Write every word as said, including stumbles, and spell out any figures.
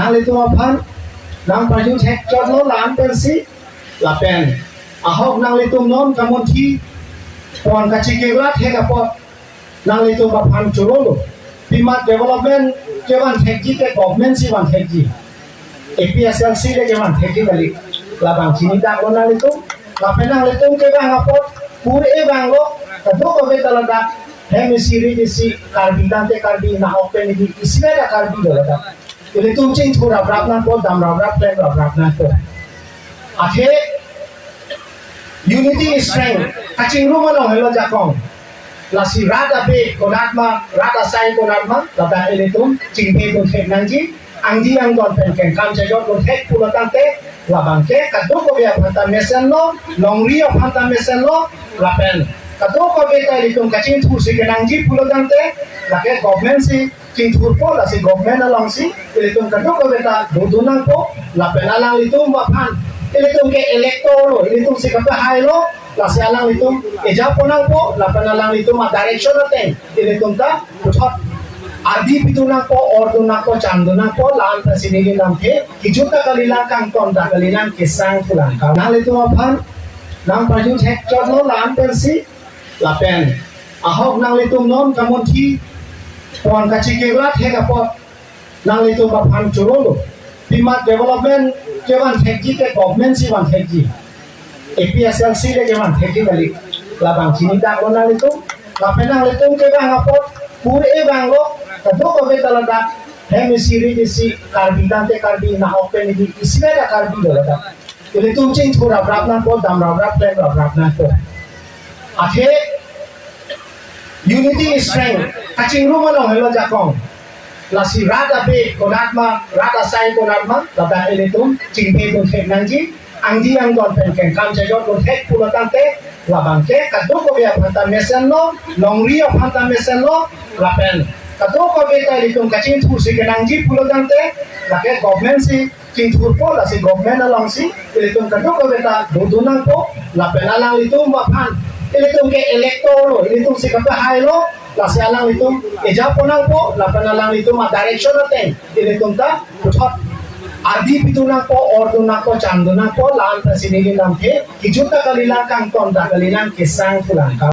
Nanglitum aphan nangpajut hek chotlo la-an pensi, lapen ahok nanglitum non kamunthi pon kachikirlat hek apot nanglitum aphan chorolo. Pimat development kevan thekji ke government si van thekji. A P S L C le kevan thekji kali. Labang chini daklo nanglitum. Lapen nanglitum kevang apot pur-e vanglo. Kadokave ta ladak hem isi rit isi Karbi tangte Karbi, nahok pen isi isi ta Karbi lo ladak. Ilitum chingthur raprap nangpo, dam raprap, klem raprap nangpo. Athe unity is strength. Kachingrum along helo jakong. Lasi rat abe konat ma, rat asai konat ma, ladak ilitum chingbe dun thek nangji, angdi angdon pen kengkam chajor dun thek pulo tangte, labang ke kadokave aphan ta mesenlo, longri aphan ta mesenlo, lapen kadokave ta ilitum kachingthur si kenangji pulo tangte, lake government si chingthurpo, lasi government alongsi ilitum kadokave ta dodun nangpo, lapen alanglitum aphan ilitum ke elector lo, ilitum si kapahailo, lasi alanglitum ejapo nangpo, lapen alanglitum a-direction ateng ilitum ta puthot ardi pidun nangpo, ordun nangpo, chandun nangpo, la-an pensi neli lam ke kejut ta kalilang, kangton ta kalilang, kesang pulang ka. Nanglitum aphan nangpajut hek chotlo la-an pensi, lapen ahok nanglitum non kamunthi pon kachikirlat hek apot nanglitum aphan chorolo. Pimat development kevan thekji ke government si van thekji. A P S L C le kevan thekji kali. Labang chini daklo nanglitum. Lapen nanglitum kevang apot pur-e vanglo. Kadokave ta ladak hem isi rit isi Karbi tangte Karbi, nahok pen isi isi ta Karbi lo ladak. Ilitum chingthur raprap nangpo, dam raprap, klem raprap nangpo. Athe unity is strength. Kachingrum along helo jakong. Lasi rat abe konat ma, rat asai konat ma, ladak ilitum chingbe dun thek nangji, angdi angdon pen kengkam chajor dun thek pulo tangte, labang ke kadokave aphan ta mesenlo, longri aphan ta mesenlo, lapen kadokave ta ilitum kachingthur si kenangji pulo tangte, lake government si chingthurpo, lasi government alongsi ilitum kadokave ta dodun nangpo, lapen alanglitum aphan ilitum ke elector lo, ilitum si kapahailo, lasi alanglitum ejapo nangpo, lapen alanglitum a-direction ateng ilitum ta puthot ardi pidun nangpo, ordun nangpo, chandun nangpo, la-an pensi neli lam ke kejut ta kalilang, kangton ta kalilang, kesang pulang ka.